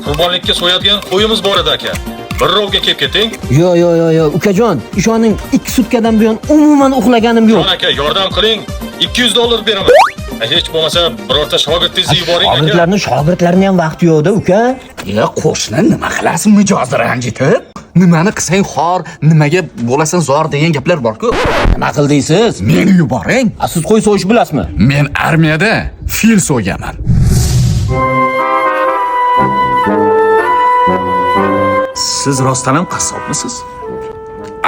Qurbonlikka so'yadigan qo'yimiz bor edi aka. Birrovga kelib keting. Yo yo yo yo ukajon, ishoning, 2 sutkadan buyon umuman uxlaganim yo'q. Jon aka, yordam qiling. $200 beraman. Hech bo'lmasa birorta shogirdingizni yuboring aka. Shogirdlarni ham vaqti yo'q-da uka. Ya qo'shni, nima qilasiz mijozni ranjitib? Nimani qilsang xor, nimaga bo'lasan zor degan gaplar bor-ku. Nima qildingiz? Meni yuboring. A siz qo'y so'yish bilasizmi? Men armiyada fil so'yganman. Siz rostdan ham qassobmisiz?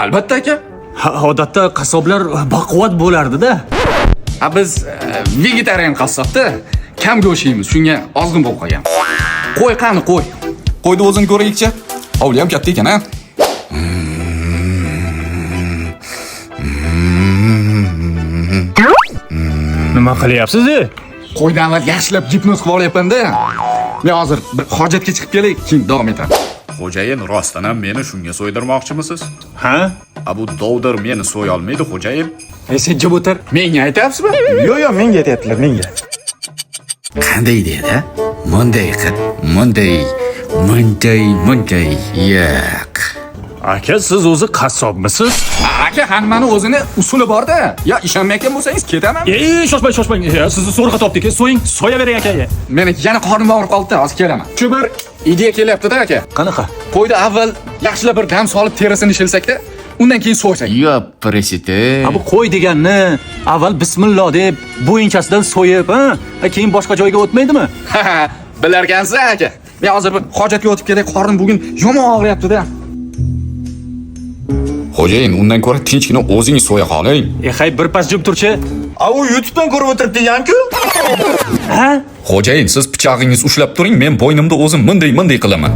Albatta aka. Ha, odatda qassoblar baquvvat bo'lardi-da. Ha biz vegetarian qassobda kam go'sht yeymiz, shunga ozg'in bo'lib qolgan. Qo'y qani qo'y? Qo'yni o'zini ko'raylikchi. Hovli ham katta ekan, ha? Nima qilyapsiz? Qo'yni avval yaxshilab gipnoz qilib olyapman-da. Men hozir bir hojatga chiqib kelay, keyin davom etaman. Xo'jayin, rostdan ham meni shunga so'ydirmoqchimisiz? Ha? A bu dovdir meni so'ya olmaydi, xo'jayin. Sen jim o'tir. Menga aytyapsizmi? Yo'q, yo'q, menga aytyaptilar, menga. Qanday dedi? Bunday qil, bunday, bunday, bunday. Yo'q. Aka, siz o'zi qassobmisiz? Aka, hammani o'zini usuli bor-da. Yo, ishonmayotgan bo'lsangiz ketaman. Ey, shoshmang, shoshmang. Sizni zo'rg'a topdik. So'ying, so'yavering aka. Meni yana qornim og'rib qoldi, hozir kelaman. Shu bir ideya kelyapti-da aka. Qanaqa? Qo'yni avval yaxshilab bir dam solib terisini shilsak-da, undan keyin so'ysak. Yo, president. Ha, bu qo'y deganni avval bismillah deb bo'yinchasidan so'yib, ha? Keyin boshqa joyga o'tmaydimi? Bilarkansiz aka. Men hozir bir hojatga o'tib kelay, qornim bugun yomon og'riyapti-da. Xo'jayin, undan ko'ra tinchgina o'zingiz so'ya qoling. Hay, bir pas jim turchi. A u YouTube'dan ko'rib o'tiribdi degan-ku. Ha? Xo'jayin, siz pichog'ingizni ushlab turing, men bo'ynimda o'zim bunday-bunday qilaman.